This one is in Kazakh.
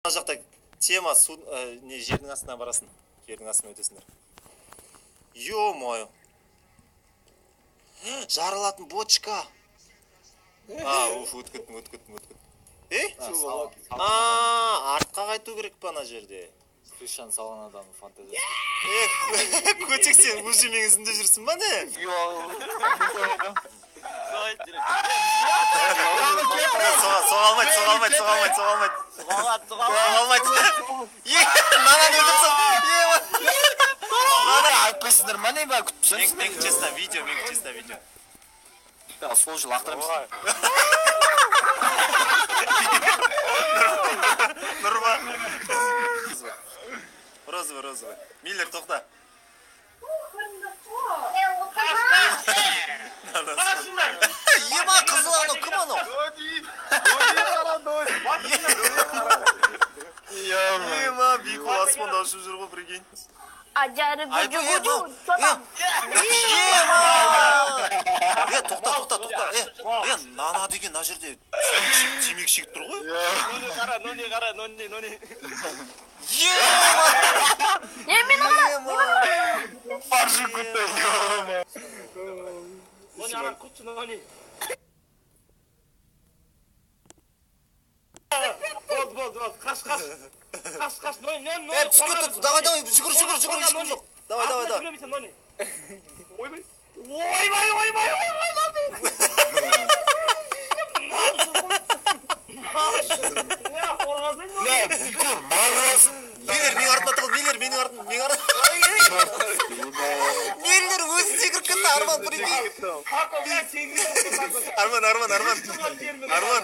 Жақта тема су, не, жердің астына барасың. Жердің астына өтесіңдер. Ё-моё. Жарылатын бочка. А, уф, өтіп кеттім, өтіп кеттім, өтіп кеттім. Ей? А, артқа қайту керек па ана жерде? Крышаны салған адамның фантазиясы. Е, көтек, сен уже менің ізімде жүрсің ба, не? Соға алмайды, соға алмайды, соға алмайды, соға алмайды. Соға Соға алмайды. Е, мынаны өлтіріп тастады. Е, мынаны. Айтпайсыңдар ма, не ба, күтіп Мен честно видео, мен честно видео. Сол жылы лақтырамыз. Нұрма. Розовый, розовый. Миллер, тоқта. Ема, қызыл анау, кім анау? Ема, Бику аспанда ұшып жүр ғой, прикинь. Айбу, е, мынау, е, ема! Е, тоқта, тоқта, тоқта. Е, е, нана деген мына жерде темекі шегіп тұр ғой. Нони қара, Нони қара, Нони, Нони. Ема! Е, мені қара. Ема! Нони, ана құртшы, Нони. Болды, болды, болды. Қаш, қаш. Қаш, қаш, Нони, Нони, Нони. Е, түсіп кетті. Давай, давай, жүгір, жүгір, жүгір, ешкім жоқ. Давай, давай, давай. Жүгіремейсің, Нони. Ойбай. Ойбай, ойбай, ойбай, Нони. Е, қорғасың, Нони. Миллер, менің артыма тығыл, Миллер, менің артым, менің артым. Миллер өзі секіріп кетті, Арман, прикинь. Тако, бля, сен Арман, Арман, Арман. Арман.